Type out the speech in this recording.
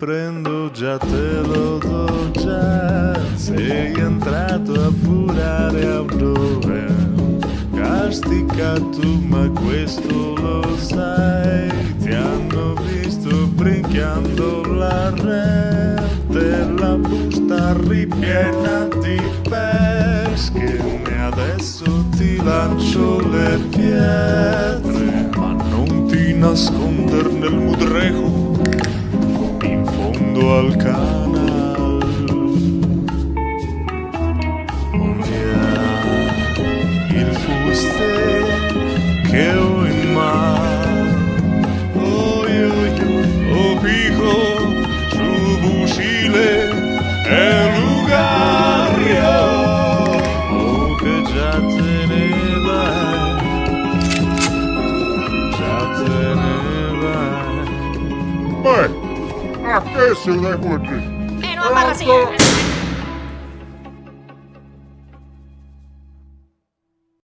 prendo già te lo do già Sei entrato a furare a dove Casticato ma questo lo sai Ti hanno visto brinchiando la rete La busta ripiena di pesche E adesso ti lancio le pietre Ma non ti nasconder nel mudrejo In fondo al canal Via il fuste che ho in mano Oi oi o pico su fucile e lugario Oh che già te ne vai Già te ne vai Beh, a che si de E no abarra así.